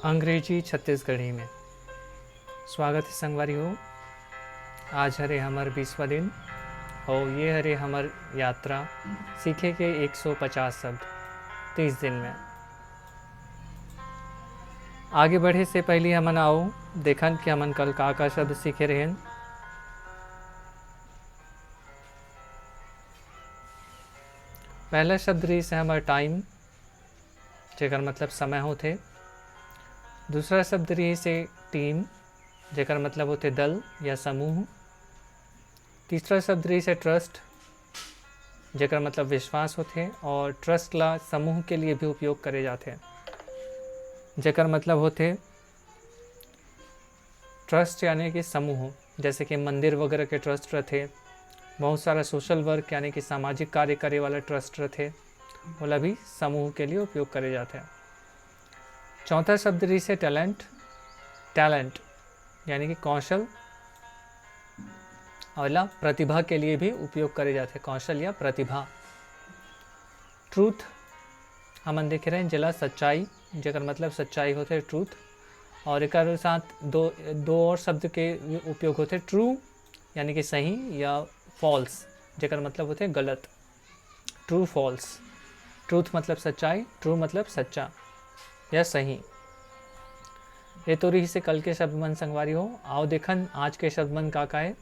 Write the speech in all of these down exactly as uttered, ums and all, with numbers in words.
अंग्रेजी छत्तीसगढ़ी में। स्वागत हे संगवारी हो। आज हरे हमर बीसवाँ दिन, अउ ये हरे हमर यात्रा सीखे के एक सौ पचास शब्द तीस दिन में। आगे बढ़े से पहिली हमन आओ देखन कि हमन कल का-का शब्द सीखे रहेन। पहला शब्द रहिस हे हमर time, जेकर मतलब समय होथे। दूसरा शब्द रहिस हे team, जेकर मतलब होथे दल या समूह। तीसरा शब्द रहिस हे trust, जेकर मतलब विश्वास होथे, और trust ला समूह के लिए भी उपयोग करे जाथे, जेकर मतलब होथे trust यानी कि समूह, जैसे कि मंदिर वगैरह के trust रथे, बहुत सारा social work यानी कि सामाजिक कार्य करे वाला trust रथे, ओला भी समूह के लिए उपयोग करे जाथे। चौथा शब्द रहिस हे talent। Talent यानी कि कौशल, अउ एला प्रतिभा के लिए भी उपयोग करे जाथे, कौशल या प्रतिभा। Truth हमन देखे रहेन, जेला सच्चाई, जेकर मतलब सच्चाई होथे truth, और एकर साथ दो, दो और शब्द के उपयोग होथे, true यानी कि सही, या false, जेकर मतलब होथे गलत। True false, truth मतलब सच्चाई, true मतलब सच्चा या सही। ये तो रहिस हे कल के शब्द मन संगवारी हो। आओ देखन आज के शब्द मन का का हे।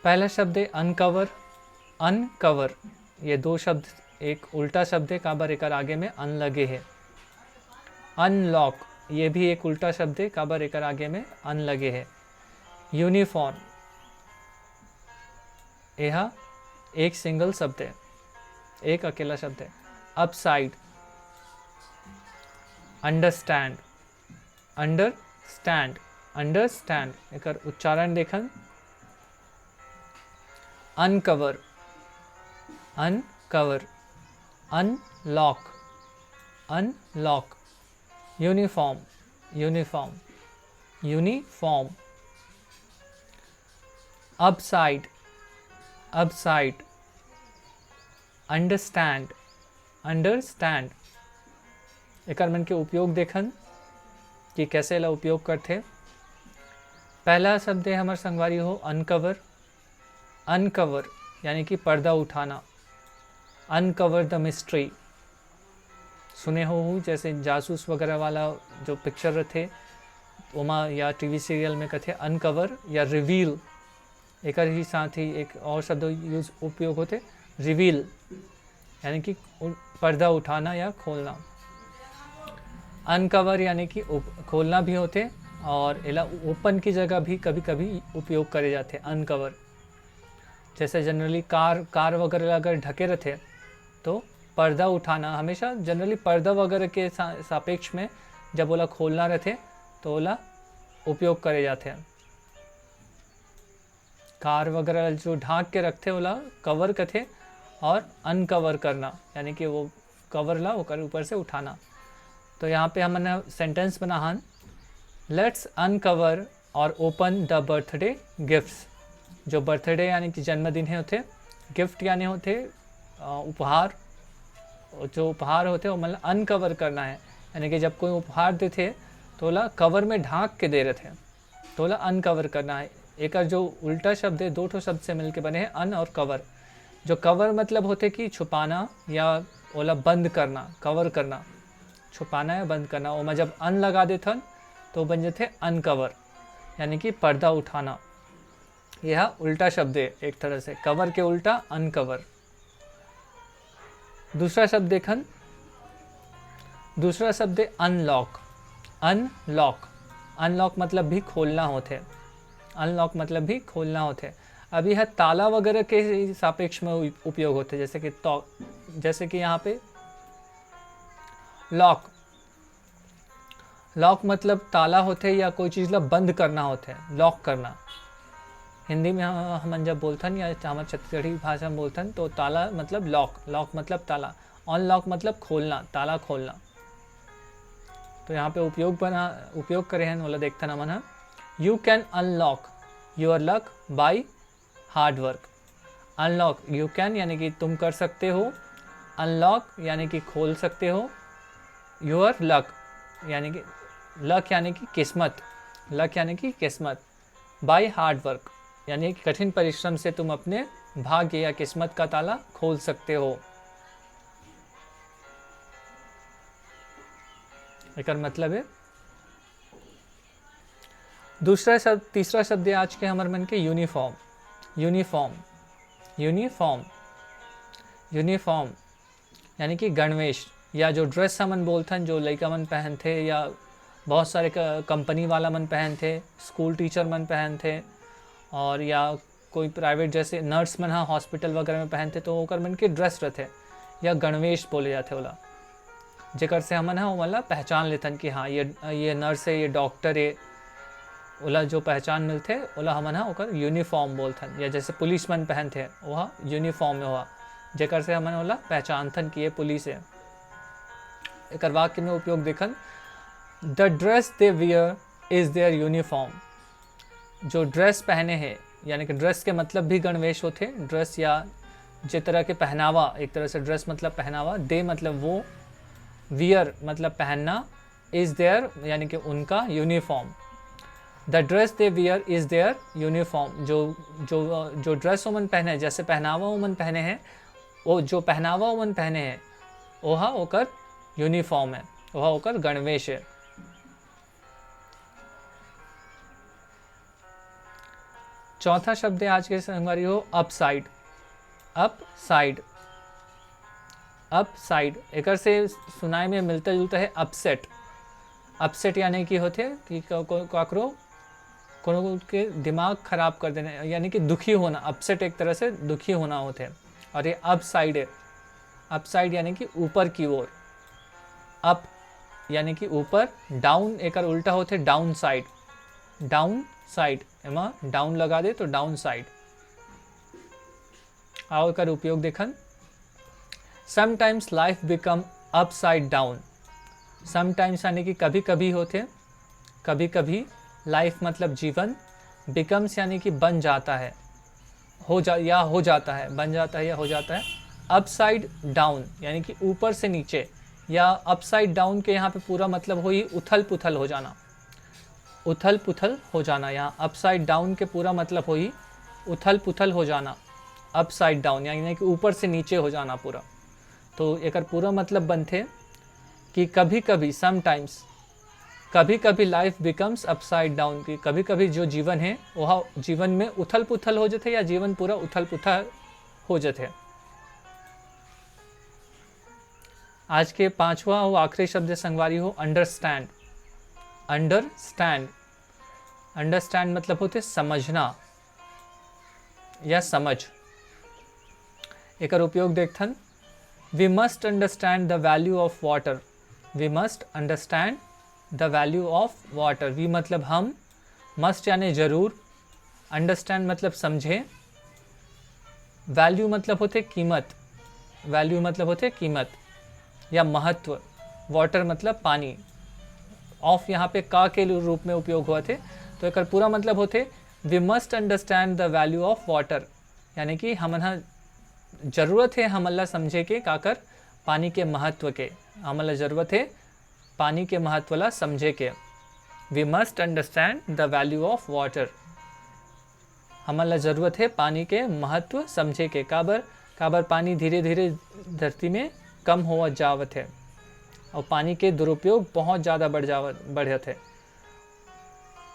पहला शब्द हे uncover। Uncover, ये दो शब्द एक उल्टा शब्द हे, काबर एकर आगे में अन लगे हे। Unlock, ये भी एक उल्टा शब्द हे, काबर एकर आगे में अन लगे हे। Uniform, एहा एक single शब्द हे, एक अकेला शब्द हे। Upside, understand। Understand, understand, एकर उच्चारण देखन। Uncover, uncover। Unlock, unlock। Uniform, uniform, uniform। Upside, upside। Understand, understand। एकर मन के उपयोग देखन कि कैसे एला उपयोग करथे। पहला शब्द हे हमर संगवारी हो uncover। Uncover यानी कि पर्दा उठाना। Uncover the mystery। सुने हो, हो जैसे जासूस वगैरह वाला जो picture रथे, ओमा या TV serial में कथे uncover या reveal। एकर ही साथ ही एक और शब्द use, उपयोग होथे, reveal, यानी कि उ-, पर्दा उठाना या खोलना। Uncover यानी कि उप-, खोलना भी होथे, और एला open की जगह भी कभी-कभी उपयोग करे जाथे, uncover। जैसे generally car, car वगैरह ला अगर ढके रथे, तो पर्दा उठाना, हमेशा generally पर्दा वगैरह के सा-, सापेक्ष में जब ओला खोलना रथे, तो ओला उपयोग करे जाथे। Car वगैरह जो ढांक के रखथे, ओला cover कथे, और uncover करना, यानी कि वो cover ला ओकर ऊपर से उठाना। तो यहाँ पे हमन sentence बना हन, "Let's uncover or open the birthday gifts।" जो birthday यानी कि जन्मदिन हे होथे, gift यानी होथे, अ, उपहार। जो उपहार होथे, ओमन ला uncover करना हे, यानी कि जब कोई उपहार देथे, तो ओला cover में ढांक के दे रथे, तो ओला uncover करना हे। एकर जो उल्टा शब्द हे, दो ठो शब्द से मिलके बने हे, un और cover। जो cover मतलब होथे कि छुपाना या ओला बंद करना, cover करना, छुपाना या बंद करना। ओमा जब un लगा देथन, तो बन जाथे uncover, यानी कि पर्दा उठाना। यह उल्टा शब्द हे एक तरह से, cover के उल्टा uncover। दूसरा शब्द देखन, दूसरा शब्द हे unlock। Unlock, unlock मतलब भी खोलना होथे, unlock मतलब भी खोलना होथे। अब यह ताला वगैरह के सापेक्ष में उप-, उपयोग होथे, जैसे कि तो, जैसे कि यहाँ पे lock, lock मतलब ताला होथे या कोई चीज़ ला बंद करना होथे, lock करना। हिंदी में हम, हमन जब बोलथन या हमर छत्तीसगढ़ी भाषा में बोलथन, तो ताला मतलब lock, lock मतलब ताला, unlock मतलब खोलना, ताला खोलना। तो यहाँ पे उपयोग बना, उपयोग करे हन, ओला देखथन हमन ह, "You can unlock your luck by hard work।" Unlock, you can यानी कि तुम कर सकते हो, unlock यानी कि खोल सकते हो, your luck यानी कि लक यानी कि किस्मत, लक यानी कि किस्मत। बाय हार्ड वर्क यानी कि कठिन परिश्रम से तुम अपने भाग्य या किस्मत का ताला खोल सकते हो। एकर मतलब है दूसरा शब्द, तीसरा शब्द है आज के हमर मन के यूनिफॉर्म। यूनिफॉर्म, यूनिफॉर्म, यूनिफॉर्म यानी कि गणवेश, या जो ड्रेस हमन बोलथन, जो लइका मन पहनथे, या बहुत सारे क-, कंपनी वाला मन पहनथे, स्कूल टीचर मन पहनथे, और या कोई प्राइवेट जैसे नर्स मन ह हॉस्पिटल वगैरह में पहनथे, तो ओकर मन के ड्रेस रथे, या गणवेश बोले जाथे ओला, जेकर से हमन ह ओमन ला पहचान लेथन कि हाँ, ये, ये नर्स है, ये डॉक्टर है। ओला जो पहचान मिलथे, ओला हमन ह ओकर यूनिफॉर्म बोलथन, या जैसे पुलिस मन पहनथे, ओहा यूनिफॉर्म में ओहा, जेकर से हमन ओला पहचानथन कि ये पुलिस है। एकर वाक्य में उपयोग देखन, "The dress they wear is their uniform।" जो ड्रेस पहने हैं, यानी कि ड्रेस के मतलब भी गणवेश होथे, ड्रेस या जे तरह के पहनावा, एक तरह से ड्रेस मतलब पहनावा, दे मतलब वो, वियर मतलब पहनना, इज देयर यानी कि उनका, uniform. The dress they wear is their uniform। जो, जो, जो ड्रेस ओमन पहने, जैसे पहनावा ओमन पहने हैं, वो जो पहनावा ओमन पहने हैं, ओहा ओकर यूनिफॉर्म है, ओहा ओकर गणवेश है। चौथा शब्द है आज के संगवारी हो, अपसाइड। अपसाइड, अपसाइड, एकर से सुनाई में मिलता जुलता है अपसेट। अपसेट यानी कि होथे कि क-, को-, काकरो, कोनो के दिमाग खराब कर देना, यानी कि दुखी होना। अपसेट एक तरह से दुखी होना होथे। और ये अपसाइड है, अपसाइड यानी कि ऊपर की ओर। अप यानी कि ऊपर, डाउन एकर उल्टा होथे डाउन साइड। डाउन साइड, एमा डाउन लगा दे तो डाउन साइड। आओ एकर उपयोग देखन। Sometimes life become upside down। Sometimes यानी कि कभी कभी होथे, कभी कभी। लाइफ मतलब जीवन, बिकम्स यानी कि बन जाता है, हो जा या हो जाता है, बन जाता है या हो जाता है। अपसाइड डाउन यानी कि ऊपर से नीचे, या अपसाइड डाउन के यहाँ पे पूरा मतलब होही उथल पुथल हो जाना। उथल पुथल हो जाना, यहाँ अपसाइड डाउन के पूरा मतलब होही उथल पुथल हो जाना। अपसाइड डाउन यानी कि ऊपर से नीचे हो जाना पूरा। तो एकर पूरा मतलब बनथे कि कभी कभी, समटाइम्स, कभी कभी लाइफ बिकम्स अपसाइड डाउन, कि कभी कभी जो जीवन है, वह जीवन में उथल पुथल हो जाथे, या जीवन पूरा उथल पुथल हो जाथे। आज के पांचवा और आखिरी शब्द संगवारी हो, अंडरस्टैंड। अंडरस्टैंड, अंडरस्टैंड मतलब होथे समझना या समझ। एकर उपयोग देखथन, we must understand the value of water। We must understand the value of water। We मतलब हम, मस्ट यानी जरूर, अंडरस्टैंड मतलब समझे, वैल्यू मतलब होथे कीमत, वैल्यू मतलब होथे कीमत या महत्व, वाटर मतलब पानी। ऑफ यहाँ पे का के रूप में उपयोग होथे, तो एकर पूरा मतलब होथे, we must understand the value of water। यानी कि हमन ह जरूरत है हमन ला समझे के काकर, पानी के महत्व के। हमन ला जरूरत है पानी के महत्व ला समझे के। We must understand the value of water। हमन ला जरूरत है पानी के महत्व समझे के। काबर, काबर पानी धीरे धीरे धरती में कम होवत जावत है और पानी के दुरुपयोग बहुत ज़्यादा बढ़ जावत, बढ़त है।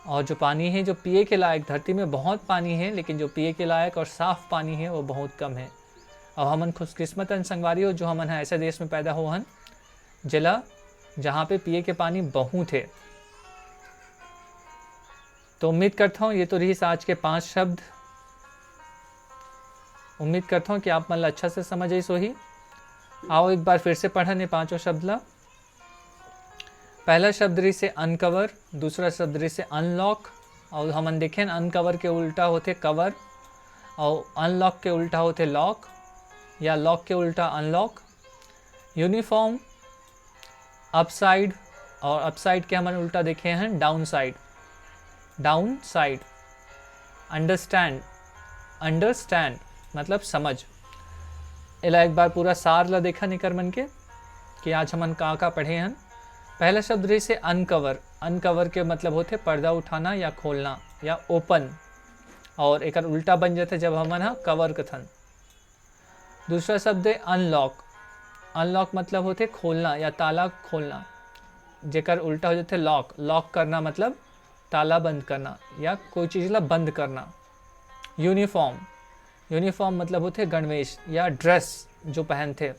और जो पानी है, जो पिए के लायक, धरती में बहुत पानी है, लेकिन जो पिए के लायक और साफ पानी है, वो बहुत कम है। और हमन खुशकिस्मत हन संगवारी हो, जो हमन ह ऐसे देश में पैदा हो हन, जेला, जहाँ पे पिए के पानी बहुत है। तो उम्मीद करता हूँ, ये तो रहिस आज के पांच शब्द। उम्मीद करता हूँ कि आप मन ला अच्छा से समझ आइस होही। आओ, एक बार फिर से पढ़न ये पांचों शब्द ला। पहला शब्द रहिस हे अनकवर, दूसरा शब्द रहिस हे अनलॉक। और हमन देखेन, अनकवर के उल्टा होथे कवर, और अनलॉक के उल्टा होथे लॉक, या लॉक के उल्टा अनलॉक। यूनिफॉर्म, अपसाइड, और अपसाइड के हमन उल्टा देखे हैं down side, down side. Understand, understand मतलब समझ। एला एक बार पूरा सार ला देखन एकर मन के, कि आज हमन का का पढ़े हन। पहला शब्द रहिस हे अनकवर। अनकवर के मतलब होथे पर्दा उठाना या खोलना या ओपन, और एकर उल्टा बन जाथे जब हमन ह कवर कथन। दूसरा शब्द हे अनलॉक। अनलॉक मतलब होथे खोलना या ताला खोलना, जेकर उल्टा हो जाथे लॉक। लॉक करना मतलब ताला बंद करना या कोई चीज़ ला बंद करना। यूनिफॉर्म, यूनिफॉर्म मतलब होथे गणवेश या ड्रेस जो पहनथे।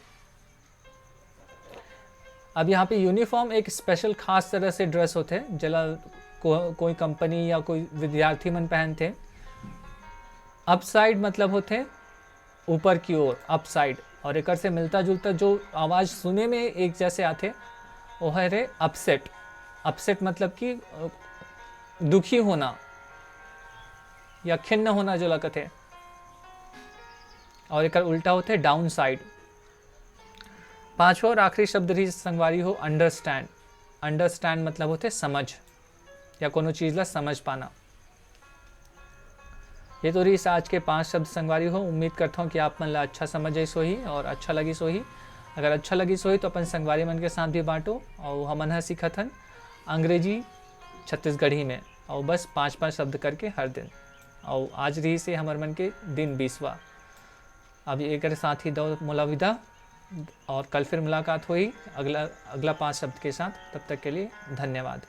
अब यहाँ पे यूनिफॉर्म एक स्पेशल खास तरह से ड्रेस होथे, जेला को, कोई कंपनी या कोई विद्यार्थी मन पहनथे। अपसाइड मतलब होथे ऊपर की ओर, अपसाइड। और एकर से मिलता जुलता जो आवाज़ सुने में एक जैसे आथे, वो हरे अपसेट। अपसेट मतलब कि अ, दुखी होना या खिन्न होना जो लगथे। और एकर उल्टा होथे डाउन साइड। पांचवा और आखिरी शब्द रही संगवारी हो अंडरस्टैंड। अंडरस्टैंड मतलब होथे समझ या कोनो चीज़ ला समझ पाना। ये तो रहिस आज के पांच शब्द संगवारी हो। उम्मीद करता हूँ कि आप मन ला अच्छा समझ आइस होही और अच्छा लगिस होही। अगर अच्छा लगिस होही तो अपन संगवारी मन के साथ भी बांटो। और हमन ह सीखत हन अंग्रेजी छत्तीसगढ़ी में, और बस पांच पांच शब्द करके हर दिन। और आज रहिस हे हमर मन के दिन बीसवा। अब एकर साथ ही दो मोला विदा, और कल फिर मुलाकात होही अगला, अगला पांच शब्द के साथ। तब तक के लिए धन्यवाद।